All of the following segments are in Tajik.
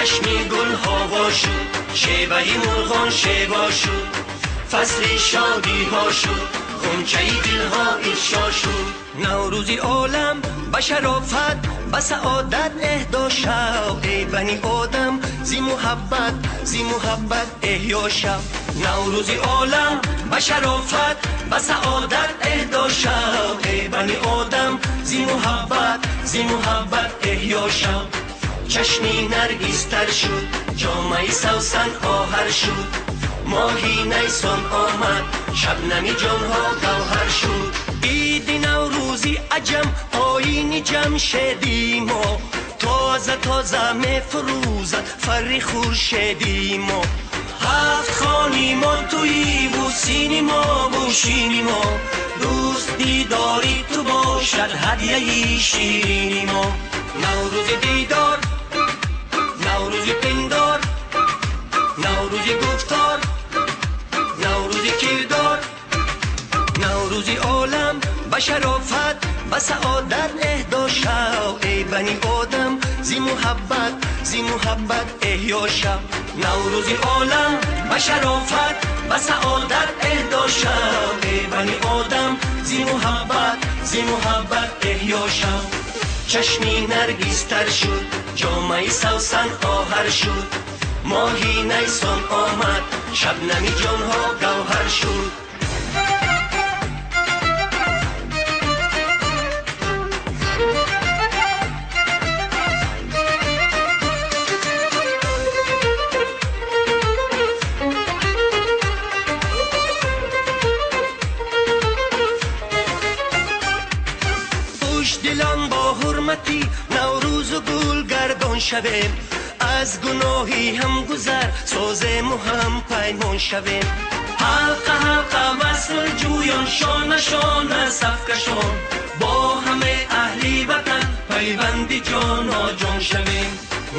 Чашми гулҳо во шуд, шеваи мурғон шево шуд, фасли шодиҳо шуд, ғунчаи дилҳо ифшо шуд. Наврӯзи олам ба шарофат, ба саодат эҳдо шав. Эй бани одам, зи муҳаббат, зи муҳаббат эҳё шав. Наврӯзи олам ба шарофат, ба саодат эҳдо шав. Эй бани одам, зи муҳаббат, зи муҳаббат эҳё шав. Чашми наргис тар шуд, ҷомаи савсан оҳар шуд, моҳи найсон омад, шабнами ҷонҳо гавҳар шуд. Иди Наврӯзи аҷам, оини ҷамшеди мо, тоза тоза мефурӯзад фарри хуршеди мо. Ҳафт хони мо туиву сини мо бушини мо, дӯст дидори ту бошад ҳадияи ширини мо. Наврӯзи дидор, Наврӯзи пиндор, Наврӯзи гуфтор, Наврӯзи кирдор. Наврӯзи олам ба шарофат, ба саодат эҳдо шав. Эй бани одам, зи муҳаббат, зи муҳаббат эҳё шав. Наврӯзи олам ба шарофат, ба саодат эҳдо шав. Эй бани одам, зи муҳаббат, зи муҳаббат эҳё шав. Чашми наргис тар шуд, ҷомаи савсан оҳар шуд, моҳи найсон омад, шабнами ҷонҳо гавҳар шуд. Дилон бо ҳурмати Наврӯзу гул гардон шавем, аз гуноҳи ҳамгузар созему ҳам паймон шавем. Ҳалқа ҳалқа васл ҷӯён, шона шона сафкашон, бо ҳаме аҳли ватан пайванди ҷоноҷон шавем.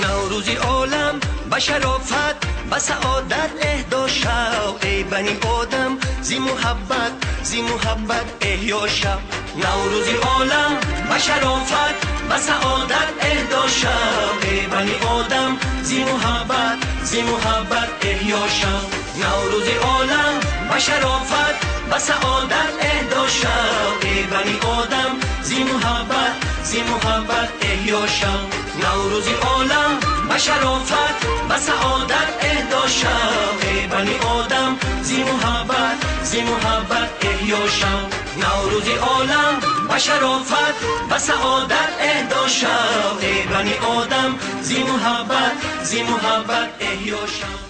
Наврӯзи олам ба шарофат, ба саодат эҳдо шав. Эй бани одам, зи муҳаббат, зи муҳаббат эҳё шав. Наврӯзи олам ба шарофат, ба саодат эҳдо шав. Эй бани одам, зи муҳаббат, зи муҳаббат эҳё шав. Наврӯзи олам ба шарофат, ба саодат эҳдо шав. Эй бани одам, зи муҳаббат, зи муҳаббат эҳё шав. Наврӯзи олам ба шарофат, ба саодат эҳдо шав. Эй бани одам, зи муҳаббат, зи муҳаббат эҳё шав. Наврӯзи олам ба шарофат, ба саодат эҳдо шав. Эй бани одам, зи муҳаббат, зи муҳаббат эҳё шав.